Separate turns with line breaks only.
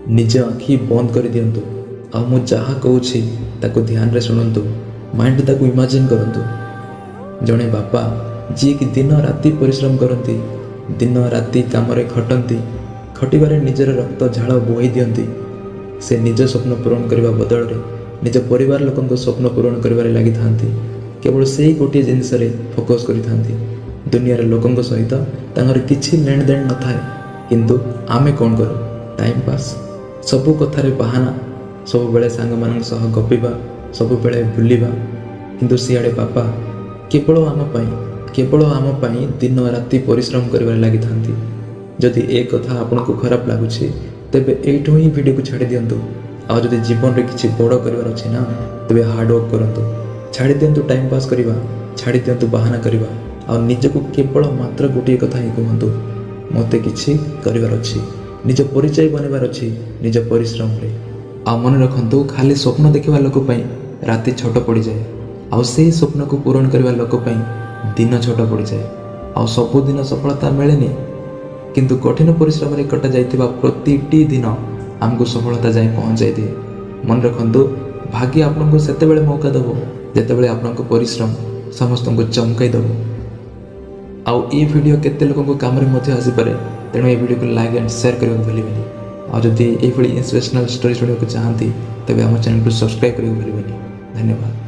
ନିଜ ଆଖି ବନ୍ଦ କରିଦିଅନ୍ତୁ ଆଉ ମୁଁ ଯାହା କହୁଛି ତାକୁ ଧ୍ୟାନରେ ଶୁଣନ୍ତୁ, ମାଇଣ୍ଡରେ ତାକୁ ଇମାଜିନ୍ କରନ୍ତୁ। ଜଣେ ବାପା, ଯିଏକି ଦିନ ରାତି ପରିଶ୍ରମ କରନ୍ତି, ଦିନ ରାତି କାମରେ ଖଟନ୍ତି, ଖଟିବାରେ ନିଜର ରକ୍ତ ଝାଳ ବୋହି ଦିଅନ୍ତି, ସେ ନିଜ ସ୍ୱପ୍ନ ପୂରଣ କରିବା ବଦଳରେ ନିଜ ପରିବାର ଲୋକଙ୍କ ସ୍ୱପ୍ନ ପୂରଣ କରିବାରେ ଲାଗିଥାନ୍ତି। କେବଳ ସେଇ ଗୋଟିଏ ଜିନିଷରେ ଫୋକସ୍ କରିଥାନ୍ତି। ଦୁନିଆର ଲୋକଙ୍କ ସହିତ ତାଙ୍କର କିଛି ଲେଣ ଦେଣ ନଥାଏ। କିନ୍ତୁ ଆମେ କ'ଣ କରୁ? ଟାଇମ୍ ପାସ୍, ସବୁ କଥାରେ ବାହାନା, ସବୁବେଳେ ସାଙ୍ଗମାନଙ୍କ ସହ ଗପିବା, ସବୁବେଳେ ବୁଲିବା। କିନ୍ତୁ ସିଆଡ଼େ ବାପା କେବଳ ଆମ ପାଇଁ, କେବଳ ଆମ ପାଇଁ ଦିନ ରାତି ପରିଶ୍ରମ କରିବାରେ ଲାଗିଥାନ୍ତି। ଯଦି ଏ କଥା ଆପଣଙ୍କୁ ଖରାପ ଲାଗୁଛି, ତେବେ ଏଇଠୁ ହିଁ ଭିଡ଼ିଓକୁ ଛାଡ଼ି ଦିଅନ୍ତୁ। ଆଉ ଯଦି ଜୀବନରେ କିଛି ବଡ଼ କରିବାର ଅଛି ନା, ତେବେ ହାର୍ଡ଼ୱାର୍କ କରନ୍ତୁ। ଛାଡ଼ି ଦିଅନ୍ତୁ ଟାଇମ୍ ପାସ୍ କରିବା, ଛାଡ଼ି ଦିଅନ୍ତୁ ବାହାନା କରିବା ଆଉ ନିଜକୁ କେବଳ ମାତ୍ର ଗୋଟିଏ କଥା ହିଁ କୁହନ୍ତୁ, ମୋତେ କିଛି କରିବାର ଅଛି, ନିଜ ପରିଚୟ ବନେଇବାର ଅଛି ନିଜ ପରିଶ୍ରମରେ। ଆଉ ମନେ ରଖନ୍ତୁ, ଖାଲି ସ୍ୱପ୍ନ ଦେଖିବା ଲୋକ ପାଇଁ ରାତି ଛୋଟ ପଡ଼ିଯାଏ ଆଉ ସେଇ ସ୍ୱପ୍ନକୁ ପୂରଣ କରିବା ଲୋକ ପାଇଁ ଦିନ ଛୋଟ ପଡ଼ିଯାଏ। ଆଉ ସବୁଦିନ ସଫଳତା ମିଳେନି, କିନ୍ତୁ କଠିନ ପରିଶ୍ରମରେ କଟାଯାଇଥିବା ପ୍ରତିଟି ଦିନ ଆମକୁ ସଫଳତା ଯାଏଁ ପହଞ୍ଚାଇ ଦିଏ। ମନେ ରଖନ୍ତୁ, ଭାଗ୍ୟ ଆପଣଙ୍କୁ ସେତେବେଳେ ମୌକା ଦେବ, ଯେତେବେଳେ ଆପଣଙ୍କ ପରିଶ୍ରମ ସମସ୍ତଙ୍କୁ ଚମକାଇ ଦେବ। ଆଉ ଏ ଭିଡ଼ିଓ କେତେ ଲୋକଙ୍କ କାମରେ ମଧ୍ୟ ଆସିପାରେ, ତେଣୁ ଏ ଭିଡ଼ିଓକୁ ଲାଇକ୍ ଆଣ୍ଡ ସେୟାର କରିବାକୁ ଭୁଲିବେନି। ଆଉ ଯଦି ଏଇଭଳି ଇନ୍ସପିରେସନାଲ୍ ଷ୍ଟୋରି ଶୁଣିବାକୁ ଚାହାନ୍ତି, ତେବେ ଆମ ଚ୍ୟାନେଲକୁ ସବସ୍କ୍ରାଇବ୍ କରିବାକୁ ଭୁଲିବେନି। ଧନ୍ୟବାଦ।